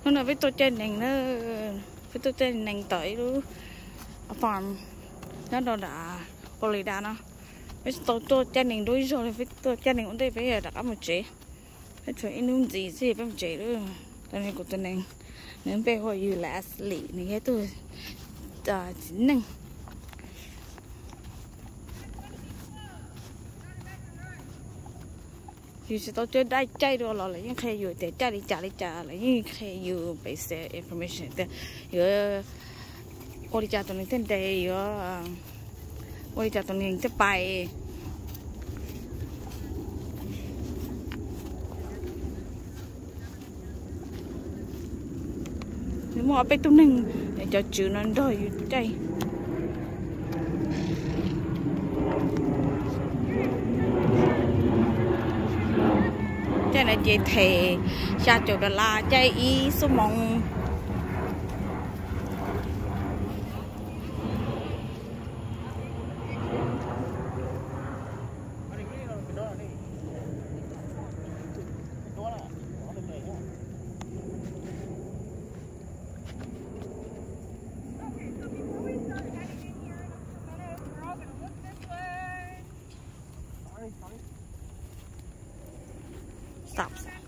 Hnub no peb tuaj caij nees na, peb tuaj caij nees tom ib lub farm nyob rau nram Florida no. Peb tau tuaj caij nees dua ib zaug li, peb tuaj caij nees ua ntej peb rov qab mus tsev. Peb tshuav ib hnub ntxiv xwb peb mus tsev lawm. Tus nees, kuv tus nees, nws npe hu ua Leslie, nws yog ib tug txiv neej. Yus tsis tau caij dab caij dua los lawv yeej qhia yus tias caij li cas li cas, lawv yeej qhia yus basic information tias yuav ua li cas tus nees thiaj nres, yuav ua li cas tus nees thiaj pais. Nws muaj ob peb tug neeg, cov tswv no nrog yus caij. Caij no ces them xya caum dollar caij ib xuab moos. Stop.